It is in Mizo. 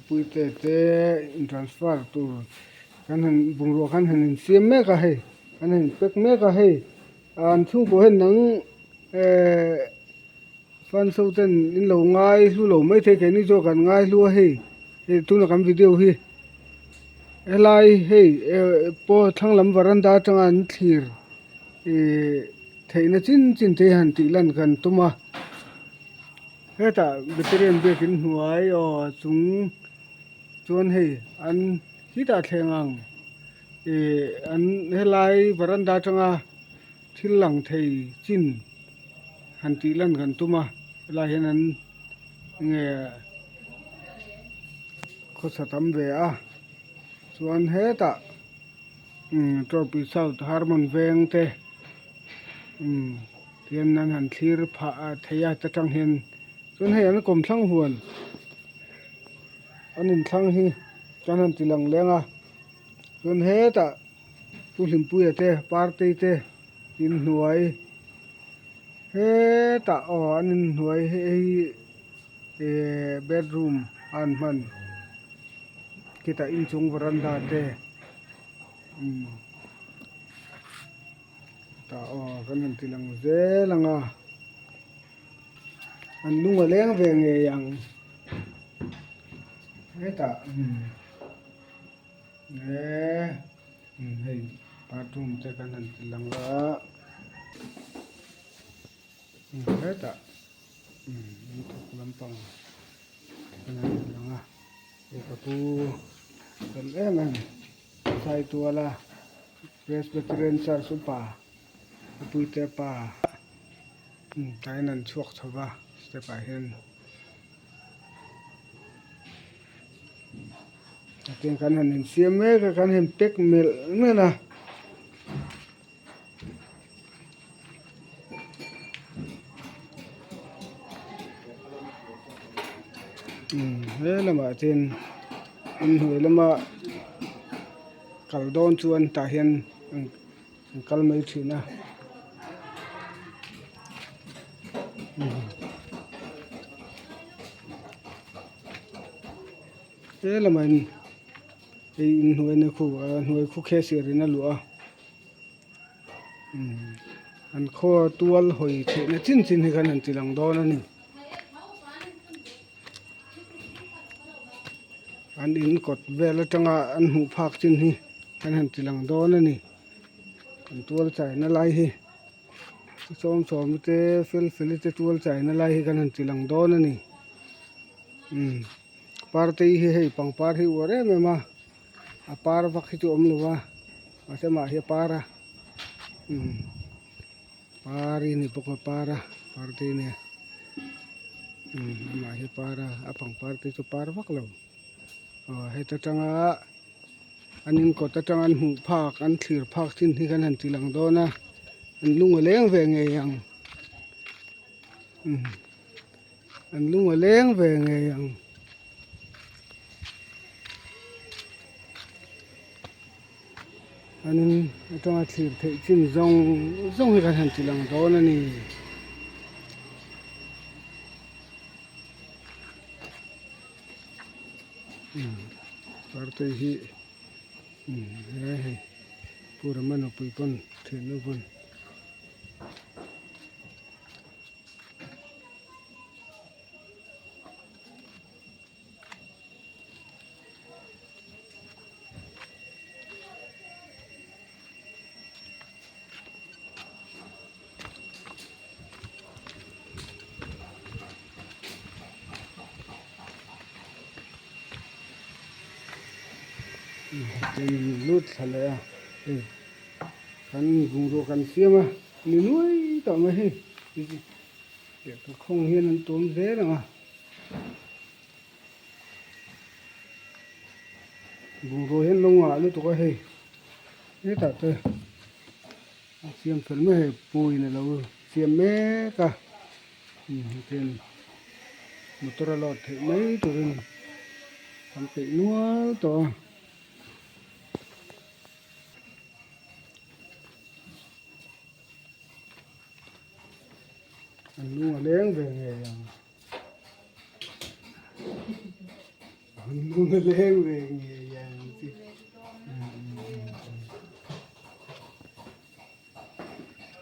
Puite te in transfer tur kan han bungrua khan han insiam mek a hei an han pack mek a hei an chhungkaw hian nang ehh fans ho ten in lo ngai hlu lo maithei keini zawk an ngai hlu a hei hei tuna kan video hi helai hei eh pawh thlang lam varanda atanga an thlir ihh theihna chin chin te hi han tih lan kan tum a hetah veterian biakin hnuai aw chung chuan hei an khitah thleng ang ih an helai varanda atanga thil lang thei chin han tih lan kan tum a helai hian an nge khawsa tam ve a chuan hetah umm tawpui south harmon veng te umm tihian an han thlir phah thei a ta tang hian chuan hei an kawmthlang huan an inthlang hi kan han ti lang leng a chuan hetah Pu Hlimpuia te party te inhnuai hetah aw an inhnuai hei hi ihh bedroom a an hman khitah inchung varanda te umm tah aw kan han ti lang zel ang a an lung a leng ve ngei ang hetah umm eee hei bathroom te kan han ti lang a hetah in thawk lampang kan han ti lang a lehkha pu fel em em Saituala Presbyterian Church upa Puite pa tah hian an chhuak chho va step ah hian. Tiang kan han insiam mek a kan han pack melh melh a. Umm he lamah chuan inhnuai lama kal dawn chuan tah hian an kal mai thin a he lamah in hei inhnuai na khu a hnuai khu khe sir in a luah a. An khaw tual hawi theihna chin chin hi khan han ti lang dawn a ni. An in kawt vel atanga an hmuh phak chin hi kan han ti lang dawn a ni. An tual chaina lai hi sawm sawm te fel fel te tual chaina lai hi kan han ti lang dawn a ni. Umm party hi hei pangpar hi uar em em a. A par vak hi chu a awm lo va mahse amah hi a par a umm par hi a ni bawk a par a par te hi nia umm amah hi a par a a pangpar te chu par vak lo aw heta tanga an in kawt atanga an hmuh phak an thlir phak chin hi kan han ti lang dawn a an lung a leng ve ngei ang umm an lung a leng ve ngei ang. An in atanga thlir theih chin zawng zawng hi kan han ti lang dawn a ni. Partei hi he hei Pu Rama nupui pawn thiannu pawn. Lut thla leh a hei kan bungrua kan siam a ni nuai tawh mai hei. Lehkha khawng hian an tuam zel ang a bungraw hian lo ngah lutuk a hei hetah te a siam fel mai hei puiin a lo siam mek a hetiang motor a load theih mai turin an peih nual tawh a. An lung a leng ve ngei ang. An lung a leng ve nge.